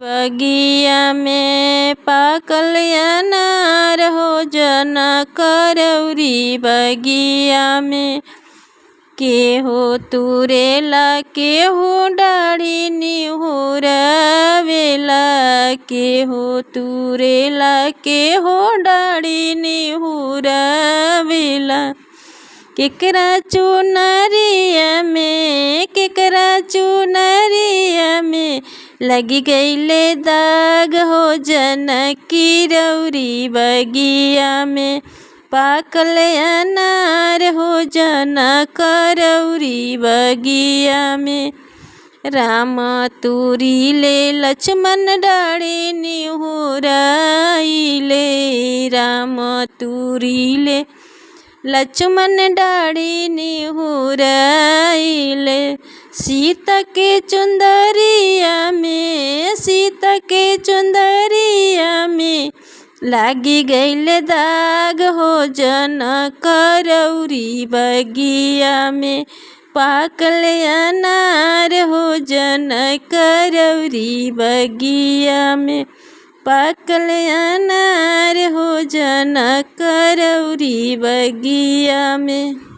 बगिया में पाकल अनार हो जना करौरी बगिया में। केहू तुरेला केहू डाढ़ी निहुरावेला, केहू तुरेला केहू डाढ़ी निहुरावेला। केकरा चुनरिया में, केकरा चुनरिया में लगी गईले दाग हो जनकी रौरी बगिया में पाकल अनार हो जना करौरी बगिया में। राम तुरीले लक्ष्मण डाढ़ी निहुराइले, राम तुरीले लक्ष्मण डाढ़ी निहुराइले। सीता के चुंदरिया में, सीता के चुंदरिया में लागी गईले दाग हो जना करौरी बगिया में पाकल अनार हो जना करौरी बगिया में पाकल अनार हो जना करौरी बगिया में।